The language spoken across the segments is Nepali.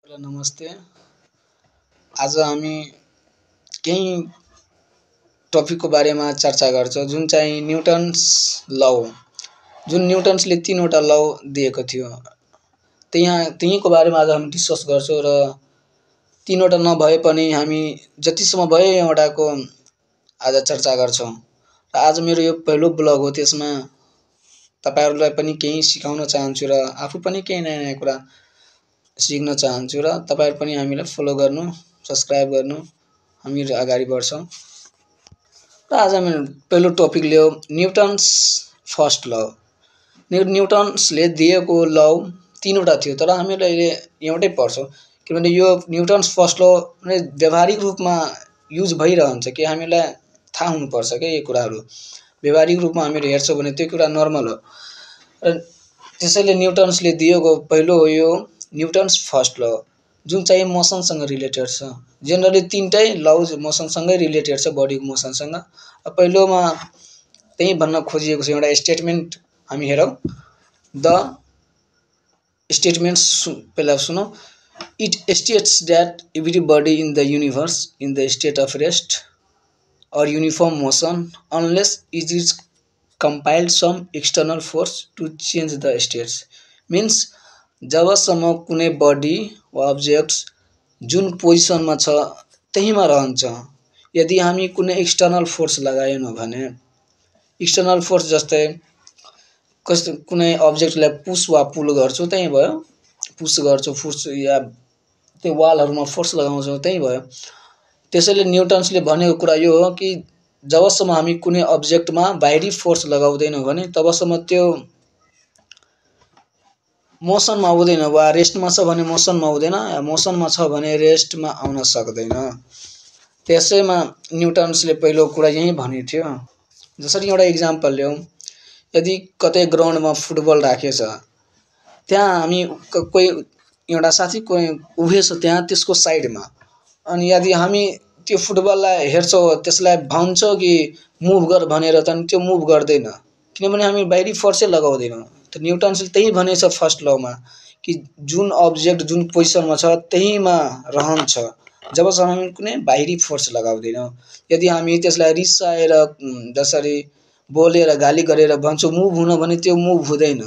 नमस्ते। आज हामी केही टपिकको बारेमा चर्चा गर्छौँ जुन चाहिँ न्युटन्स ल हो। जुन न्युटन्सले तीनवटा ल दिएको थियो त्यहीको बारेमा आज हामी डिस्कस गर्छौँ र तीनवटा नभए पनि हामी जतिसम्म भयो एउटाको आज चर्चा गर्छौँ। र आज मेरो यो पहिलो ब्लग हो, त्यसमा तपाईहरुलाई पनि केही सिकाउन चाहन्छु र आफू पनि केही नयाँ नयाँ कुरा सिक्न चाहन्छु र तपाईहरु पनि हामीलाई फलो गर्नु, सब्स्क्राइब गर्नु, हामीहरु अगाडि बढ्छौँ। र आज मेरो पहिलो टपिक लियो न्युटन्स फर्स्ट ल। न्युटन्सले दिएको ल तीनवटा थियो, तर हामीले अहिले एउटै पढ्छौँ किनभने यो न्युटन्स फर्स्ट ल नै व्यावहारिक रूपमा युज भइरहन्छ कि हामीलाई थाहा हुनुपर्छ के यो कुराहरु। व्यावहारिक रूपमा हामीले हेर्छौं भने त्यो कुरा नर्मल हो। र त्यसैले न्युटन्सले दिएको पहिलो हो यो न्युटन्स फर्स्ट ल, जुन चाहिँ मोसनसँग रिलेटेड छ। जनरली तीनटै ल मोसनसँगै रिलेटेड छ, बडीको मोसनसँग। पहिलोमा त्यही भन्न खोजिएको छ, एउटा स्टेटमेन्ट हामी हेरौँ। द स्टेटमेन्ट पहिला सुनौँ। It states that every body in the universe in the state of rest or uniform motion unless it is compiled some external force to change the states. Means जबसम्म कुनै बडी वा अब्जेक्ट्स जुन पोजिसनमा छ त्यहीमा रहन्छ, यदि हामी कुनै एक्सटर्नल फोर्स लगाएनौं भने, एक्सटर्नल फोर्स जस्तै कुनै अब्जेक्टलाई पुश वा पुल गर्छौं त्यही भयो, पुश गर्छौं फोर्स या त्यो वालहरुमा फोर्स लगाउँछौं त्यही भयो। त्यसैले न्युटन्सले भनेको कुरा यो हो कि जबसम्म हामी कुनै अब्जेक्टमा बाहिरी फोर्स लगाउँदैनौं भने तबसम्म त्यो मोसनमा आउँदैन, वा रेस्टमा छ भने मोसनमा आउँदैन, या मोसनमा छ भने रेस्टमा आउन सक्दैन। त्यसैमा न्युटन्सले पहिलो कुरा यही भनेको थियो। जसरी एउटा एक्जाम्पल ल्याउँ, यदि कतै ग्राउन्डमा फुटबल राखेछ, त्यहाँ हामी कोही एउटा साथी कोही उभिएछ त्यहाँ त्यसको साइडमा, अनि यदि हामी त्यो फुटबललाई हेर्छौं, त्यसलाई भन्छौं कि मुभ गर भनेर, त त्यो मुभ गर्दैन किनभने हामी बाहिरी फोर्सै लगाउँदैनौं। त न्युटन्सले त्यही भनेछ फर्स्ट लमा कि जुन अब्जेक्ट जुन पोजिसनमा छ त्यहीमा रहन्छ जबसम्म हामी कुनै बाहिरी फोर्स लगाउँदैनौं। यदि हामी त्यसलाई रिसाएर जसरी बोलेर गाली गरेर भन्छौं मुभ हुन भने त्यो मुभ हुँदैन,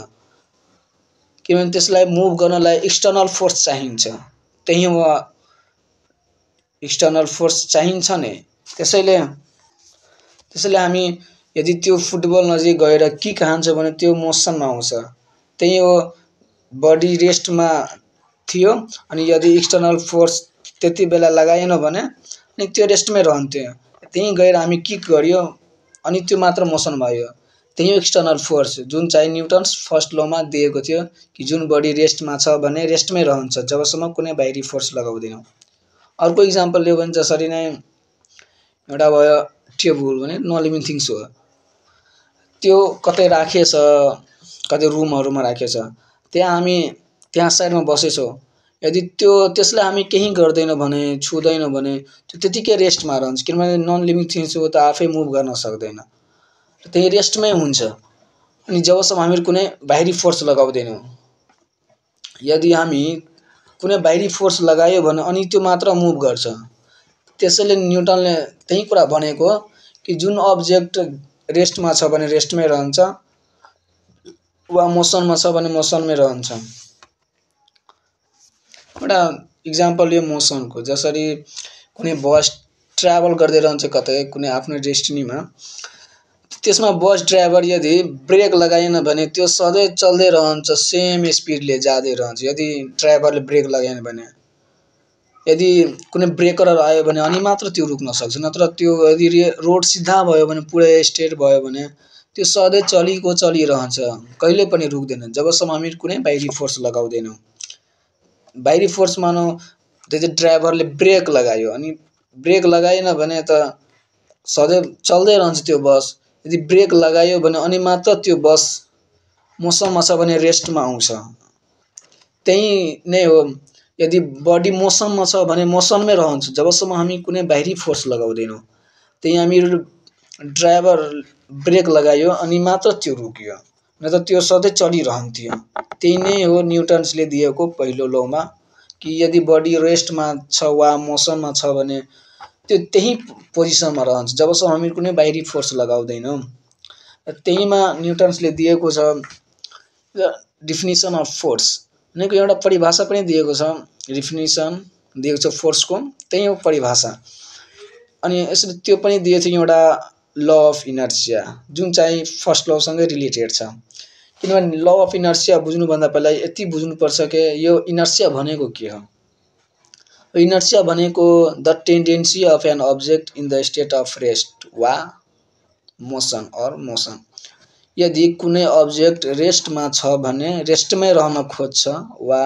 किनभने त्यसलाई मुभ गर्नलाई एक्सटर्नल फोर्स चाहिन्छ। त्यही हो, एक्सटर्नल फोर्स चाहिन्छ नै। त्यसैले हामी यदि त्यो फुटबल नजिक गएर किक हान्छौं भने त्यो मोसनमा आउँछ। त्यही हो, बडी रेस्टमा थियो अनि यदि एक्सटर्नल फोर्स त्यति बेला लगाएन भने अनि त्यो रेस्टमै रहन्थ्यो। त्यही गएर हामी किक गर्यो अनि त्यो मात्र मोसनमा आयो। त्यही एक्सटर्नल फोर्स जुन चाहिँ न्युटन्स फर्स्ट लमा दिएको थियो कि जुन बडी रेस्टमा छ भने रेस्टमै रहन्छ जबसम्म कुनै बाहिरी फोर्स लगाउँदैनौं। अर्को एक्जाम्पल लियो भने जसरी नै एउटा भयो टेबल भने नन लिभिङ थिङ्स हो, त्यो कतै राखेछ, कतै रुमहरुमा राखेछ, त्यहाँ हामी त्यहाँ साइडमा बसेछौं, यदि त्यसलाई हामी केही गर्दैनौं भने, छुदैनौं भने त्यो त्यतिकै रेस्टमा रहन्छ किनभने नन लिभिङ थिङ्स हो त आफै मुभ गर्न सक्दैन, त्यही रेस्टमै हुन्छ। अनि जबसम्म हामी कुनै बाहिरी फोर्स लगाउँदैनौं, यदि हामी कुनै बाहिरी फोर्स लगायो भने अनि त्यो मात्र मुभ गर्छ। त्यसैले न्युटनले त्यही कुरा भनेको कि जुन अब्जेक्ट रेस्टमा छ भने रेस्टमै रहन्छ वा मोसनमा छ भने मोसनमै रहन्छ। एउटा एक्जाम्पल यो मोसनको, जसरी कुनै बस ट्राभल गर्दै रहन्छ कतै कुनै आफ्नो डेस्टिनीमा, त्यसमा बस ड्राइभर यदि ब्रेक लगाएन भने त्यो सधैँ चल्दै रहन्छ, सेम स्पिडले जाँदै रहन्छ यदि ड्राइभरले ब्रेक लगाएन भने। यदि कुनै ब्रेकरहरु आयो भने अनि मात्र त्यो रुक्न सक्छ, नत्र त्यो यदि रोड सिधा भयो भने पुरै स्ट्रेट भयो भने त्यो सधैँ चलिरहन्छ, कहिले पनि रुक्दैन जबसम्म हामी कुनै बाहिरी फोर्स लगाउँदैनौं। बाहिरी फोर्स मानौ त्यही ड्राइभरले ब्रेक लगायो अनि ब्रेक लगाएन भने त सधैँ चल्दै रहन्छ त्यो बस, यदि ब्रेक लगायो भने अनि मात्र त्यो बस मोसनमा छ भने रेस्टमा आउँछ। त्यही नै हो, यदि बडी मोसनमा छ भने मोसनमै रहन्छ जबसम्म हामी कुनै बाहिरी फोर्स लगाउँदैनौं। त्यही हामी ड्राइभर ब्रेक लगायो अनि मात्र त्यो रुक्यो, नत्र त्यो सधैँ चलिरहन्थ्यो। त्यही नै हो न्युटन्सले दिएको पहिलो लमा कि यदि बडी रेस्टमा छ वा मोसनमा छ भने त्यो त्यही पोजिसनमा रहन्छ जबसम्म हामी कुनै बाहिरी फोर्स लगाउँदैनौँ। त्यहीमा न्युटन्सले दिएको छ डिफिनिसन अफ फोर्स भनेको एउटा परिभाषा पनि दिएको छ, डिफिनिसन दिएको छ फोर्सको, त्यही हो परिभाषा। अनि यसरी त्यो पनि दिएको थियो एउटा ल अफ इनर्सिया जुन चाहिँ फर्स्ट लसँगै रिलेटेड छ। किनभने ल अफ इनर्सिया बुझ्नुभन्दा पहिला यति बुझ्नुपर्छ कि यो इनर्सिया भनेको के हो। इनर्सिया भनेको the tendency of an object in the state of rest वा मोसन अर मोसन। यदि कुनै अब्जेक्ट रेस्टमा छ भने रेस्टमै रहन खोज्छ वा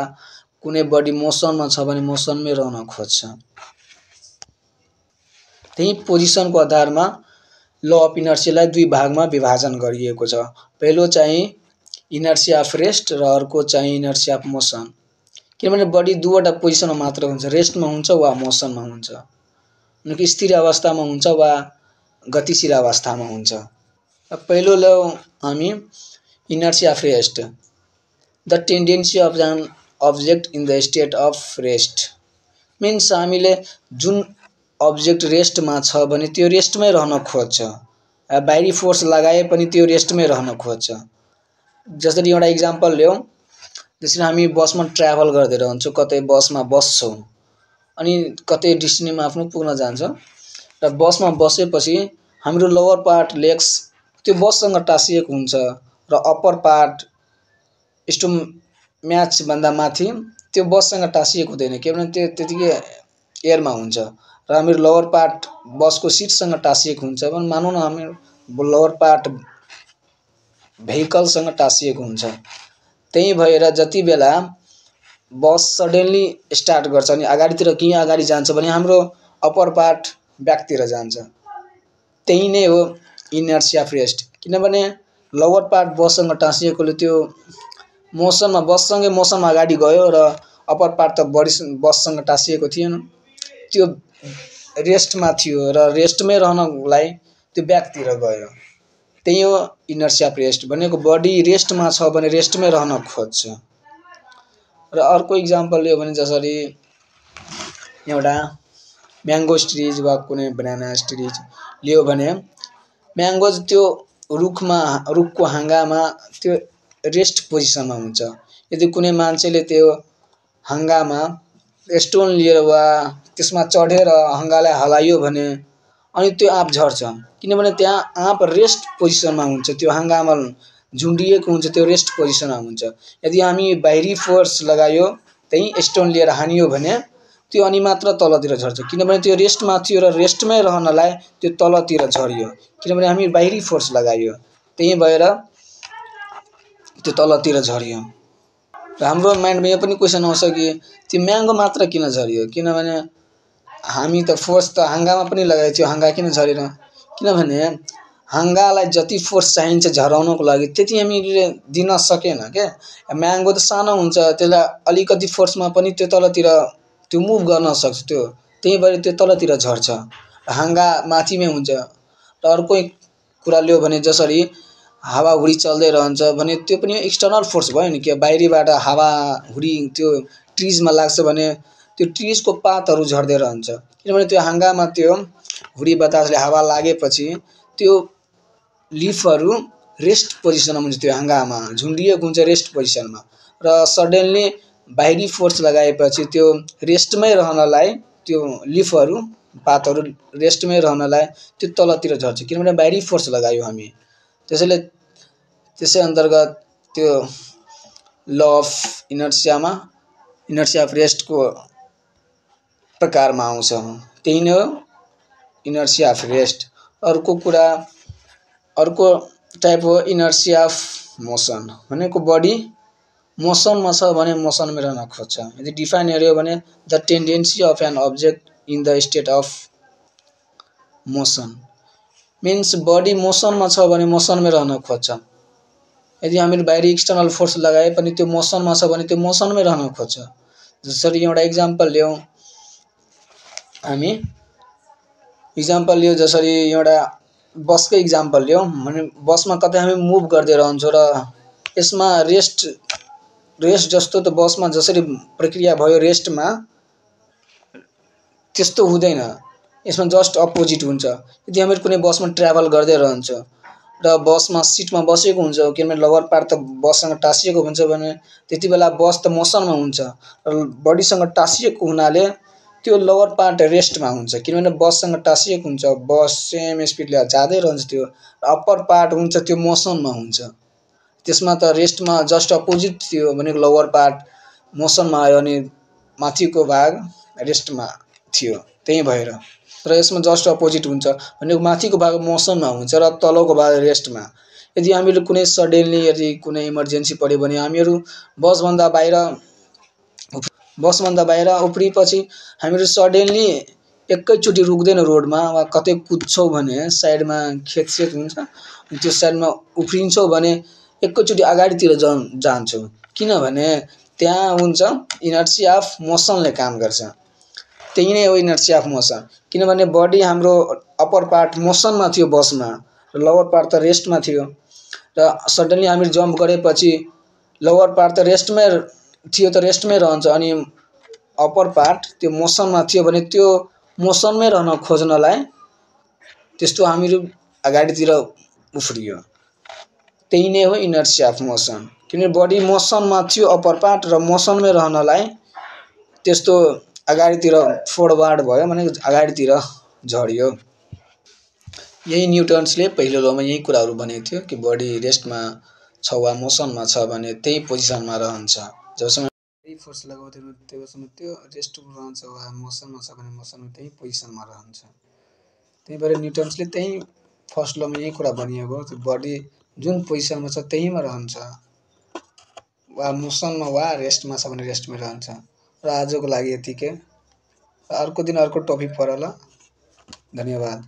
कुनै बडी मोसनमा छ भने मोसनमै रहन खोज्छ। त्यही पोजिसनको आधारमा ल अफ इनर्सियालाई दुई भागमा विभाजन गरिएको छ। पहिलो चाहिँ इनर्सिया अफ रेस्ट र अर्को चाहिँ इनर्सिया अफ मोसन। किनभने बडी दुईवटा पोजिसनमा मात्र हुन्छ, रेस्टमा हुन्छ वा मोसनमा हुन्छ, कि स्थिर अवस्थामा हुन्छ वा गतिशील अवस्थामा हुन्छ। पहिलो ल हामी inertia of rest, the tendency of an object in the state of rest means हामीले जुन अब्जेक्ट रेस्टमा छ भने त्यो रेस्टमै रहन खोज्छ, बाहिरी फोर्स लगाए पनि त्यो रेस्टमै रहन खोज्छ। जसरी एउटा इक्जाम्पल लियौँ, जसरी हामी बसमा ट्राभल गर्दै रहन्छौँ, कतै बसमा बस्छौँ अनि कतै डेस्टिनीमा आफ्नो पुग्न जान्छौँ र बसमा बसेपछि हाम्रो लोवर पार्ट लेग्स त्यो बससँग टाँसिएको हुन्छ र अप्पर पार्ट म्याच भन्दा माथि त्यो बससँग टाँसिएको हुँदैन, किनभने त्यो त्यतिकै एयरमा हुन्छ र हाम्रो लोवर पार्ट बसको सिटसँग टाँसिएको हुन्छ भने मानौँ न हाम्रो लोवर पार्ट भेहिकलसँग टाँसिएको हुन्छ। त्यही भएर जति बेला बस सडनली स्टार्ट गर्छ अनि अगाडितिर कहीँ अगाडि जान्छ भने हाम्रो अप्पर पार्ट ब्याकतिर जान्छ। त्यही नै हो इनर्सिया अफ रेस्ट। किनभने लोवर पार्ट बससँग टाँसिएकोले त्यो मोसनमा बससँगै मोसनमा अगाडि गयो र अप्पर पार्ट त बससँग टाँसिएको थिएन, त्यो रेस्टमा थियो र रेस्टमै रहनलाई त्यो ब्याकतिर गयो। त्यही हो इनर्सिया अफ रेस्ट भनेको बडी रेस्टमा छ भने रेस्टमै रहन खोज्छ। र अर्को इक्जाम्पल लियो भने जसरी एउटा म्याङ्गो ट्रिज वा कुनै बनाना ट्रिज लियो भने म्याङ्गोज त्यो रुखको हाँगामा त्यो रेस्ट पोजिसनमा हुन्छ। यदि कुनै मान्छेले त्यो हाँगामा स्टोन लिएर वा त्यसमा चढेर हाँगालाई हलायो भने अनि त्यो आँप झर्छ, किनभने त्यहाँ आँप रेस्ट पोजिसनमा हुन्छ, त्यो हाँगामा झुन्डिएको हुन्छ, त्यो रेस्ट पोजिसनमा हुन्छ। यदि हामी बाहिरी फोर्स लगायो त्यही स्टोन लिएर हानियो भने त्यो अनि मात्र तलतिर झर्छ, किनभने त्यो रेस्टमा थियो र रेस्टमै रहनलाई त्यो तलतिर झर्यो, किनभने हामी बाहिरी फोर्स लगायो, त्यही भएर त्यो तलतिर झर्यो। र हाम्रो माइन्डमा यो पनि क्वेसन आउँछ कि त्यो म्याङ्गो मात्र किन झर्यो, किनभने हामी त फोर्स त हाँगामा पनि लगायो, त्यो हाँगा किन झरेन? किनभने हाँगालाई जति फोर्स चाहिन्छ झराउनको लागि त्यति हामीले दिन सकेन क्या। म्याङ्गो त सानो हुन्छ, त्यसलाई अलिकति फोर्समा पनि त्यो तलतिर त्यो मुभ गर्न सक्छ, त्यही भएर त्यो तलतिर झर्छ, हाँगा माथिमै हुन्छ। र अर्को कुरा लियो भने जसरी हावाहुरी चल्दै रहन्छ भने त्यो पनि एक्सटर्नल फोर्स भयो नि, कि बाहिरीबाट हावाहुरी त्यो ट्रिजमा लाग्छ भने त्यो ट्रिजको पातहरू झर्दै रहन्छ, किनभने त्यो हाँगामा त्यो हुरी बतासले हावा लागेपछि त्यो लिफहरू रेस्ट पोजिसनमा हुन्छ, त्यो हाँगामा झुन्डिएको हुन्छ रेस्ट पोजिसनमा, र सडनली बाहिरी फोर्स लगाएपछि त्यो रेस्टमै रहनलाई त्यो लिफहरू पातहरू रेस्टमै रहनलाई त्यो तलतिर झर्छ, किनभने बाहिरी फोर्स लगायो हामी। त्यसै अन्तर्गत त्यो ल अफ इनर्सिया अफ रेस्टको प्रकारमा आउँछ, त्यही नै हो इनर्सिया अफ रेस्ट। अर्को टाइप हो इनर्सिया अफ मोसन भनेको बडी मोसनमा छ भने मोसनमै रहन खोज्छ। यदि डिफाइन हेऱ्यो भने the tendency of an object in the state of motion means body मोसनमा छ भने मोसनमै रहन खोज्छ। यदि हामीले बाहिरी एक्सटर्नल फोर्स लगाए पनि त्यो मोसनमा छ भने त्यो मोसनमै रहन खोज्छ। जसरी एउटा इक्जाम्पल लियौँ, हामी इक्जाम्पल लियो जसरी एउटा बसकै इक्जाम्पल लियौँ भने बसमा कतै हामी मुभ गर्दै रहन्छौँ र यसमा रेस्ट रेस्ट जस्तो त बसमा जसरी प्रक्रिया भयो रेस्टमा त्यस्तो हुँदैन। यसमा जस्ट अपोजिट हुन्छ। यदि हामीहरू कुनै बसमा ट्राभल गर्दै रहन्छौँ र बसमा सिटमा बसेको हुन्छ किनभने लोवर पार्ट त बससँग टाँसिएको हुन्छ भने त्यति बेला बस त मोसनमा हुन्छ र बडीसँग टाँसिएको हुनाले त्यो लोवर पार्ट रेस्टमा हुन्छ किनभने बससँग टाँसिएको हुन्छ। बस सेम स्पिडले जाँदै रहन्छ त्यो अप्पर पार्ट हुन्छ त्यो मोसनमा हुन्छ। त्यसमा त रेस्टमा जस्ट अपोजिट थियो भनेको लोवर पार्ट मोसनमा आयो अनि माथिको भाग रेस्टमा थियो त्यही भएर। र यसमा जस्ट अपोजिट हुन्छ भनेको माथिको भाग मोसनमा हुन्छ र तलको भाग रेस्टमा। यदि हामीले कुनै सडनली यदि कुनै इमर्जेन्सी पऱ्यो भने हामीहरू बसभन्दा बाहिर उफ्रिएपछि हामीहरू सडनली एकैचोटि रुक्दैन रोडमा वा कतै कुद्छौँ भने साइडमा खेतसेत हुन्छ त्यो साइडमा उफ्रिन्छौँ भने एकैचोटि अगाडितिर जान्छौँ किनभने त्यहाँ हुन्छ इनर्सिया अफ मोसनले काम गर्छ। त्यही नै हो इनर्सिया अफ मोसन किनभने बडी हाम्रो अप्पर पार्ट मोसनमा थियो बसमा र लोवर पार्ट त रेस्टमा थियो र सडनली हामी जम्प गरेपछि लोवर पार्ट त रेस्टमै थियो त रेस्टमै रहन्छ अनि अप्पर पार्ट त्यो मोसनमा थियो भने त्यो मोसनमै रहन खोज्नलाई त्यस्तो हामीहरू अगाडितिर उफ्रियो। त्यही नै हो इनर्सिया अफ मोसन किनभने बडी मोसनमा थियो अप्पर पार्ट र मोसनमै रहनलाई त्यस्तो अगाडितिर फोरवार्ड भयो भने अगाडितिर झऱ्यो। यही न्युटन्सले पहिलो लमा यही कुराहरू भनेको थियो कि बडी रेस्टमा छ वा मोसनमा छ भने त्यही पोजिसनमा रहन्छ। जबसम्म त्यही फोर्स लगाउँदैन तबसम्म त्यो रेस्टमा रहन्छ वा मोसनमा छ भने मोसनमा त्यही पोजिसनमा रहन्छ। त्यही भएर न्युटन्सले त्यही फर्स्ट लमा यही कुरा भनिएको त्यो बडी जुन पोजिसनमा छ त्यहीमा रहन्छ वा मोसनमा वा रेस्टमा छ भने रेस्टमै रहन्छ। र आजको लागि यतिकै। अर्को दिन अर्को टपिक परला। धन्यवाद।